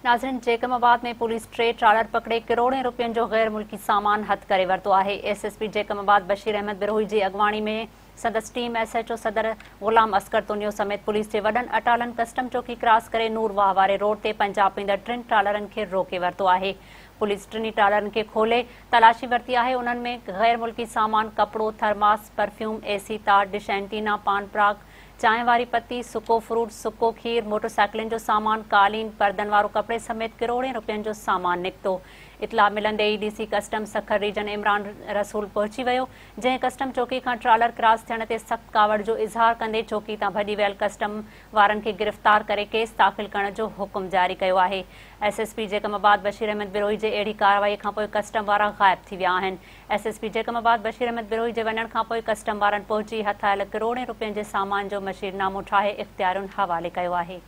ناظرين جيڪب آباد ۾ پوليس ٽي ٽرالر پڪڙي ڪروڙين روپين جو غير ملڪي سامان هٿ ڪري ورتو آهي. S S P Jacobabad Bashir Ahmed Brohi جي اڳواڻي ۾ سندس ٽيم ايس ايڇ او صدر غلام اصغر تنيو سميت پوليس جي وڏن اٽالن ڪسٽم چوڪي ڪراس ڪري نور واهه واري روڊ تي پنجاب ويندڙ ٽن ٽرالرن کي روڪي ورتو آهي. پوليس ٽنهي ٽرالرن کي کولي تلاشي ورتي آهي انهن ۾ غير ملڪي سامان ڪپڙو، ٿرماس، پرفيوم، اي سي تار، ڊش اينٽينا، پان پراگ، چانهه واري پتي، سڪو فروٽ، سڪو کير، موٽر سائيڪلن جو سامان، قالين، پردن وارو ڪپڙي سميت ڪروڙين روپين جو سامان نڪتو. اطلاع ملندي ئي D C custom Sukkur region Imran Rasool پهچي ويو، جنهن ڪسٽم چوڪي کان ٽرالر ڪراس ٿيڻ تي سخت ڪاوڙ جو اظهار ڪندي چوڪي تان ڀڄي ويل ڪسٽم وارن کي گرفتار ڪري ڪيس داخل ڪرڻ جو حڪم جاري ڪيو آهي. S S P Jacobabad Bashir Ahmed Brohi جي اهڙي ڪارروائي کانپوء ڪسٽم وارا غائب ٿي ويا آهن. S S P Jacobabad Bashir Ahmed Brohi جي وڃڻ کانپوء ڪسٽم وارن پهچي هٿ آيل ڪروڙين روپين جي سامان جو مشيرنامو ٺاهي اختيارين حوالي ڪيو آهي.